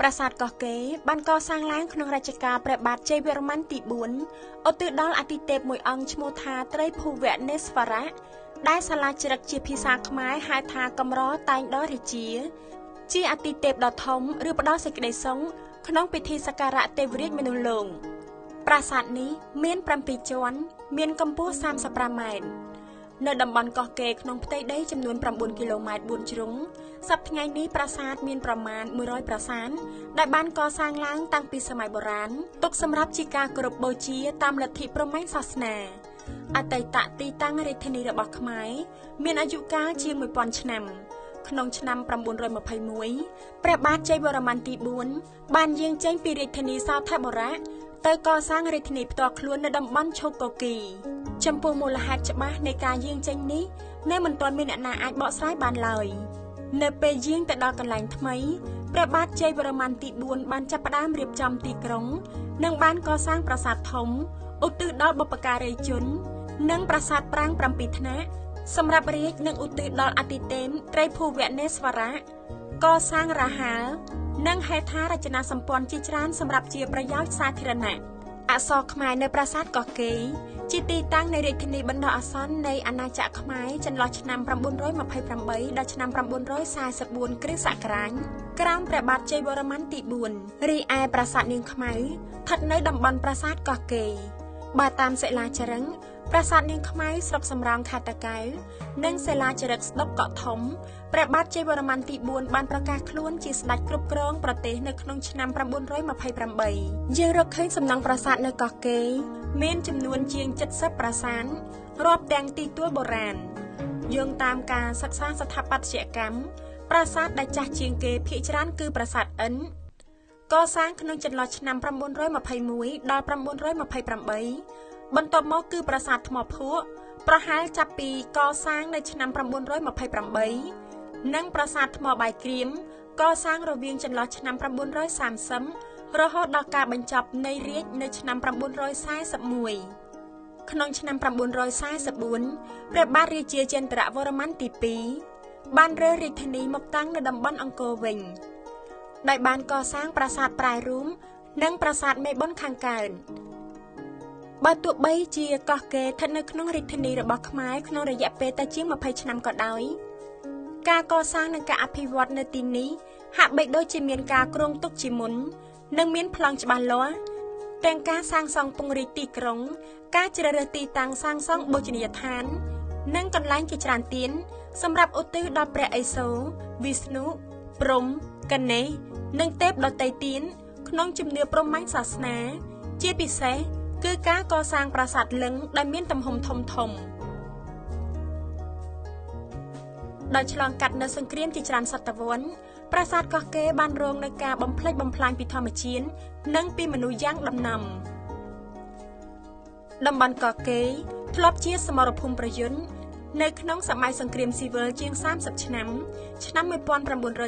ប្រាសាទកោះកេរបានកសាងឡើងក្នុងរជ្ជកាលព្រះបាទជ័យវរ្ម័នទី4ឧទ្ទិសដល់អាទិទេពមួយអង្គឈ្មោះថាត្រីភូវនេស្វរៈដែលសាលាចារឹកជាភាសាខ្មែរហៅថាកម្រតែងដល់រាជា ជាអាទិទេពដ៏ធំឬផ្ដល់សេចក្តីសុខក្នុងពិធីសក្ការៈទេវរាជមនុស្សលោងប្រាសាទនេះមាន7ជាន់មានកម្ពស់35ម៉ែត្រនៅតំបន់កោះកេរក្នុងផ្ទៃដីចំនួន9គីឡូម៉ែត្រ4ជ្រុងសប្តាហ៍ថ្ងៃនេះប្រាសាទមានប្រមាណ100ប្រាសាទដែលបានកសាងឡើងតាំងពីសម័យបុរាណទុកសម្រាប់ជាការគោរពបូជាតាមលទ្ធិព្រហ្មញ្ញសាសនាអតីតទីតាំងរាជធានីរបស់ខ្មែរមានអាយុកាលជាង1000ឆ្នាំក្នុងឆ្នាំ921ព្រះបាទជ័យវរ្ម័នទី4បានយាងចេញពីរាជធានីសោធបុរៈទៅកសាងរាជធានីផ្ទាល់ខ្លួននៅតំបន់ឈូកកគីចំពោះមូលហេតុច្បាស់នៃការយាងចេញនេះនៅមិនទាន់មានអ្នកណាអាចបកស្រាយបានឡើយនៅពេលយាងទៅដល់កន្លែងថ្មីព្រះបាទជ័យវរ្ម័នទី4បានចាប់ផ្ដើមរៀបចំទីក្រុងនិងបានកសាងប្រាសាទធំឧទ្ទិសដល់បុព្វការីជននិងប្រាសាទប្រាង្គ7ថ្នាក់សម្រាប់រាជនិងឧទ្ទិសដល់អតិទេមត្រីភូវនេស្វរៈកសាងរាហាលនិងហេដ្ឋារចនាសម្ព័ន្ធជាច្រើនសម្រាប់ជាប្រយោជន៍សាធារណៈអក្សរខ្មែរនៅប្រាសាទកោះកេរជាទីតាំងនៃរាជធានីបណ្ដោះអាសន្ននៃអាណាចក្រខ្មែរចន្លោះឆ្នាំ928ដល់ឆ្នាំ944គ្រិស្តសករាជក្រោមព្រះបាទជ័យវរ្ម័នទី4រីឯប្រាសាទនាងខ្មៅស្ថិតនៅតំបន់ប្រាសាទកោះកេរបើតាមសិលាចារឹកប្រាសាទនាងខ្មៅស្រុកសំរោងខេត្តតាកែវនិងសិលាចារឹកស្ដុកកក់ធំព្រះបាទជ័យវរ្ម័នទី4បានប្រកាសខ្លួនជាស្ដេចគ្រប់គ្រងប្រទេសនៅក្នុងឆ្នាំ928យើងរកឃើញសំណង់ប្រាសាទនៅកោះកេរមានចំនួនជាង70ប្រាសាទរាប់ទាំងទីទួលបុរាណយោងតាមការសិក្សាស្ថាបត្យកម្មប្រាសាទដែលចាស់ជាងគេភាគច្រើនគឺប្រាសាទឥណ្ឌកសាងក្នុងចន្លោះឆ្នាំ921ដល់928បន្ទាប់មកគឺប្រាសាទថ្មភក់ប្រហែលចាប់ពីកសាងនៅឆ្នាំ928និងប្រាសាទថ្មបាយក្រៀមកសាងរវាងចន្លោះឆ្នាំ930រហូតដល់ការបញ្ចប់នៃរាជ្យនៅឆ្នាំ941ក្នុងឆ្នាំ944ព្រះបាទរាជាចន្ទ្រវរ្ម័នទី2បានរើរាជធានីមកតាំងនៅតំបន់អង្គរវិញដោយបានកសាងប្រាសាទប្រែរូមនិងប្រាសាទមេបុនខាងកើតបើទោះបីជាកោះកេរស្ថិតនៅក្នុងរាជធានីរបស់ខ្មែរក្នុងរយៈពេលតែជាង20ឆ្នាំក៏ដោយការកសាងនិងការអភិវឌ្ឍនៅទីនេះហាក់បីដូចជាមានការគ្រោងទុកជាមុននិងមានប្លង់ច្បាស់លាស់ទាំងការសាងសង់ពង្រីកទីក្រុងការជ្រើសរើសទីតាំងសាងសង់បូជនីយដ្ឋាននិងកន្លែងជាច្រើនទៀតសម្រាប់ឧទ្ទិសដល់ព្រះឥសូរវិស្ណុព្រហ្មកណេសនិងទេពដទៃទៀតក្នុងជំនឿព្រហ្មញ្ញសាសនាជាពិសេសគឺការកសាងប្រាសាទលិង្គដែលមានទំហំធំធំដោយឆ្លងកាត់នៅសង្គ្រាមជាច្រើនសតវត្សប្រាសាទកោះកេរបានរងនៅការបំផ្លិចបំផ្លាញពីធម្មជាតិនិងពីមនុស្សយ៉ាងដំណំតំបន់កោះកេរធ្លាប់ជាសមរភូមិប្រយុទ្ធនៅក្នុងសម័យសង្គ្រាមស៊ីវិលជាង30ឆ្នាំឆ្នាំ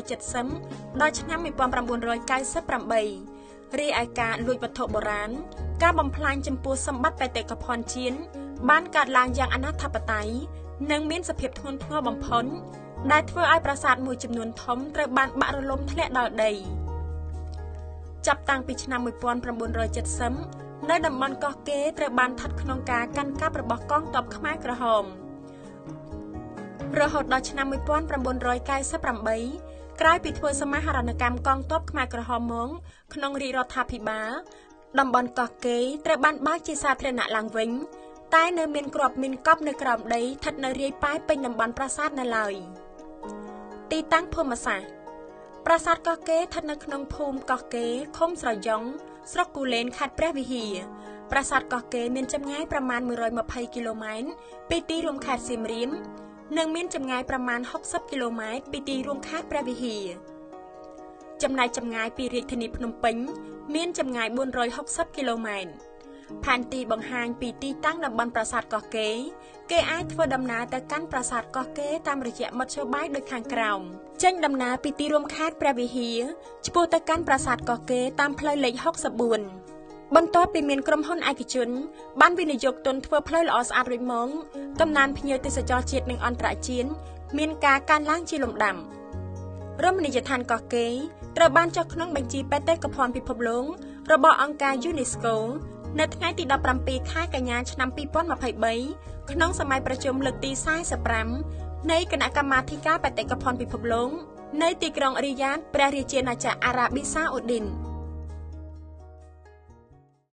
1970ដល់ឆ្នាំ1998រីឯការលួចវត្ថុបុរាណការបំផ្លាញចំពោះសម្បត្តិបេតិកភណ្ឌជាតិបានកើតឡើងយ៉ាងអនាធិបតេយ្យនិងមានសភាពធ្ងន់ធ្ងរបំផុតដែលធ្វើឲ្យប្រាសាទមួយចំនួនធំត្រូវបានបាក់រលំធ្លាក់ដល់ដីចាប់តាំងពីឆ្នាំ1970នៅតំបន់កោះកេរត្រូវបានស្ថិតក្នុងការកាន់កាប់របស់កងទ័ពខ្មែរក្រហមរហូតដល់ឆ្នាំ1998ក្រោយពីធ្វើសមាហរណកម្មកងទ័ពខ្មែរក្រហមមកក្នុងរាជរដ្ឋាភិបាលតំបន់កោះកេរត្រូវបានបើកជាសាធារណៈឡើងវិញតែនៅមានគ្រាប់មីនកប់នៅក្រោមដីស្ថិតនៅរាយប៉ាយពេញតំបន់ប្រាសាទនៅឡើយទីតាំងភូមិសាស្ត្រប្រាសាទកោះកេរស្ថិតនៅក្នុងភូមិកោះកេរឃុំស្រយង់ស្រុកគូលែនខេត្តព្រះវិហារប្រាសាទកោះកេរមានចម្ងាយប្រមាណ120គីឡូម៉ែត្រពីទីរួមខេត្តសៀមរាបនិងមានចម្ងាយប្រមាណ60គីឡូម៉ែត្រពីទីរួមខេត្តព្រះវិហារចំណែកចម្ងាយពីរាជធានីភ្នំពេញមានចម្ងាយ460គីឡូម៉ែត្រផែនទីបង្ហាញពីទីតាំងតំបន់ប្រាសាទកោះកេរគេអាចធ្វើដំណើរទៅកាន់ប្រាសាទកោះកេរតាមរយៈមធ្យោបាយដូចខាងក្រោមចេញដំណើរពីទីរួមខេត្តព្រះវិហារឆ្ពោះទៅកាន់ប្រាសាទកោះកេរតាមផ្លូវលេខ64បន្ទាប់ពីមានក្រុមហ៊ុនឯកជនបានវិនិយោគទុនធ្វើផ្លូវល្អស្អាតរួចមកកំណើនភ្ញៀវទេសចរជាតិនិងអន្តរជាតិមានការកើនឡើងជាលំដាប់រមណីយដ្ឋានកោះកេរ ត្រូវបានចុះក្នុងបញ្ជីបេតិកភណ្ឌពិភពលោករបស់អង្គការ UNESCO នៅថ្ងៃទី17ខែកញ្ញាឆ្នាំ2023ក្នុងសម័យប្រជុំលើកទី45នៃគណៈកម្មាធិការបេតិកភណ្ឌពិភពលោកនៅទីក្រុងរីយ៉ាតព្រះរាជាណាចក្រអារ៉ាប៊ីសាអូឌីន។